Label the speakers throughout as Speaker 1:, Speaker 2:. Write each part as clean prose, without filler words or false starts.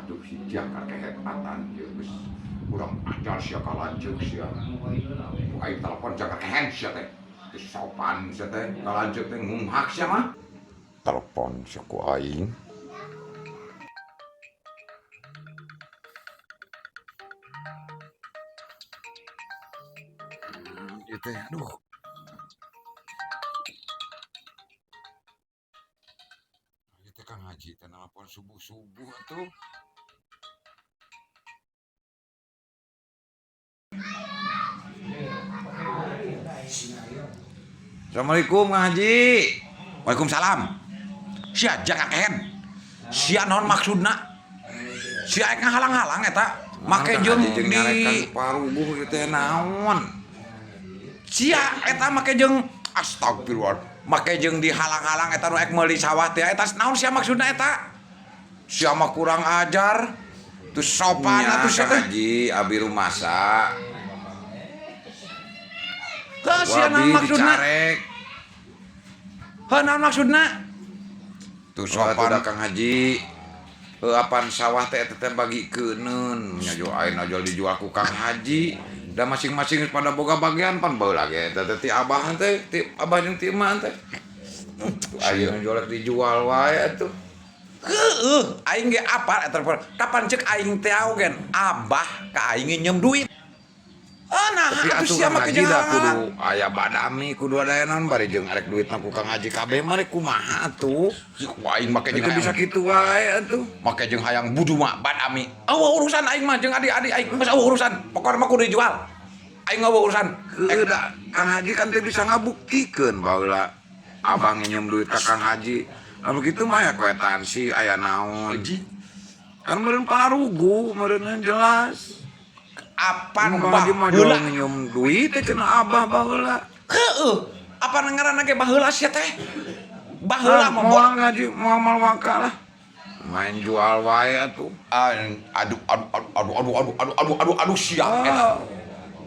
Speaker 1: Aduh, si jangkar kehebatan ieu geus kurang ajar sia ka lanceuk sia. Ku aing telepon jangkar kehen sia teh. Teu sopan sia teh, ka lanceuk teh ngumhak sia mah. Telepon sia ku aing. Ieu teh aduh. Ieu teh Kang Haji teh nelpon subuh-subuh atuh. Assalamualaikum Kang Haji. Waalaikumsalam. Sia jangan kehen. Sia naon maksudna? Sia ek ngahalang-halang eta. Make jeung di
Speaker 2: paruguh ieu teh naon?
Speaker 1: Sia eta make jeung astagfirullah. Make jeung dihalang-halang eta nu ek meuli sawah teh eta naon sia maksudna eta? Sia mah kurang ajar. Teu sopan atuh sia
Speaker 2: Kang
Speaker 1: teh.
Speaker 2: Haji abi rumasa.
Speaker 1: Heuh sia naon
Speaker 2: Wabi
Speaker 1: maksudna?
Speaker 2: dicarek.
Speaker 1: Heuh naon maksudna?
Speaker 2: Tuh sopan da Kang Haji. Heuh apan sawah teh eta teh bagikeunneun nya jo ayeuna jual dijual ku Kang Haji. Da masing-masing geus pada boga bagian pan baheula ge eta teh ti abah teh, ti abah jeung ti emak teh. Tuh ayeuna jual dijual wae atuh.
Speaker 1: Heueuh, aing ge apal eta kapan ceuk aing teh oge abah ka aing nginjem duit. Ah nah,
Speaker 2: Tapi
Speaker 1: atuh
Speaker 2: atuh
Speaker 1: sia
Speaker 2: Kang
Speaker 1: make
Speaker 2: Haji da kudu
Speaker 1: jeung
Speaker 2: aya badami kudu ada naon bari jeung arek duitna ku Kang Haji kabeh mah rek kumaha atuh.
Speaker 1: Ku aing make jeung
Speaker 2: Itu bisa
Speaker 1: hayang
Speaker 2: kitu wae atuh.
Speaker 1: make jeung hayang budu mah badami. Eueuh urusan aing mah jeung adik-adik aing geus eueuh urusan. Pokona mah kudu dijual. Aing eueuh urusan.
Speaker 2: Heueuh da Kang Haji kan teu bisa ngabuktikeun baheula abang nginjem duit ka Kang Haji. Lamun kitu mah aya kwetansi aya naon. Kan meureun paruguh meureun jelas.
Speaker 1: Apan
Speaker 2: Kang Haji mah jual
Speaker 1: baheula.
Speaker 2: nginjem duit teh cenah abah baheula.
Speaker 1: Heueuh, apa ngaranna ge baheula sia teh? Baheula mah
Speaker 2: Moal ngaji moal mal waka lah. Main jual wae atuh.
Speaker 1: Aduh aduh aduh aduh aduh aduh aduh aduh aduh aduh sia eta.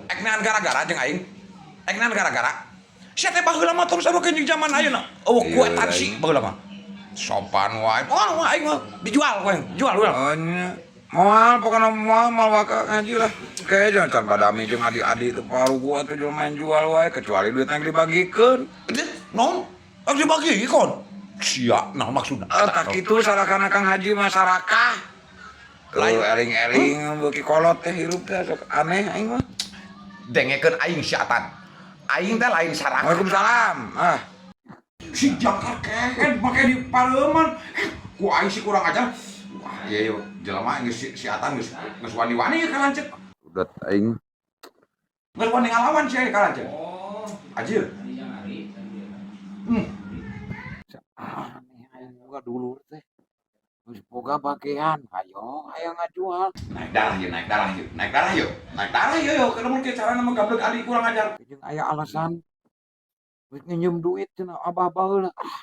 Speaker 1: Ek nean gara-gara jeung aing. Ek nean gara-gara. Sia teh baheula mah terus anu jeung zaman ayeuna. Eueuh kwetansi baheula mah. Sopan wae. Oh, aing mah dijual ku aing. Jual jual.
Speaker 2: Oh nya. Moal pokona moal mal waka ngaji lah. Kayak jangan can badami jeung adik-adik teu paruguh atuh jual main jual wae kecuali duit yang dibagikeun.
Speaker 1: Naon? Ek dibagi kon. Sia naon maksudna?
Speaker 2: Ah, tak kitu sarakana Kang Haji mah sarakah.
Speaker 1: Lain.
Speaker 2: Lain eling-eling beuki kolot teh hirup teh sok aneh aing mah.
Speaker 1: Dengekeun aing si Atan. Aing teh lain sarakah.
Speaker 2: Waalaikumsalam. Ah,
Speaker 1: Si jangkar kehen make di pareuman. Ku aing si kurang ajar. Wah, ieu yeuh jelema geus si Atan geus geus wani-wani ka lanceuk.
Speaker 2: udah aing.
Speaker 1: Geus wani ngalawan si ka lanceuk. Ajil.
Speaker 2: Aneh aing boga dulur teh. Geus boga bagian, hayo hayang ngajual.
Speaker 1: Naik darah yeuh, naik darah yeuh, naik darah yeuh, naik darah yeuh yeuh. Kana mun kieu carana mah gablek adi kurang ajar.
Speaker 2: Jeung aya alasan geus nginjem duit cenah abah baheula. Ah,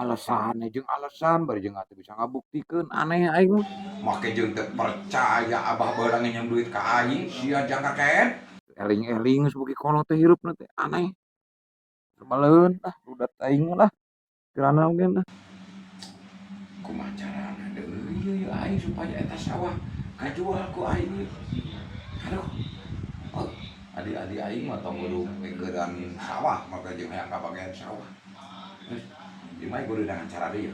Speaker 2: alasan jeung alasan bari jeung teu bisa ngabuktikeun aneh aing mah.
Speaker 1: Make jeung teu percaya abah baheula nginjem duit ka aing sia jangkar kehen.
Speaker 2: Eling-eling geus beuki kolot teh hirupna teh aneh. Sebaleun ah budak aing mah lah. Kirana oge lah.
Speaker 1: Kumaha carana deui yeuh aing supaya eta sawah kajual ku aing ieu. Aduh. Oh, adik-adik aing mah tong kudu mikiran sawah maka jeung hayang kabagian sawah. Geus, ieu mah kudu dengan cara deui.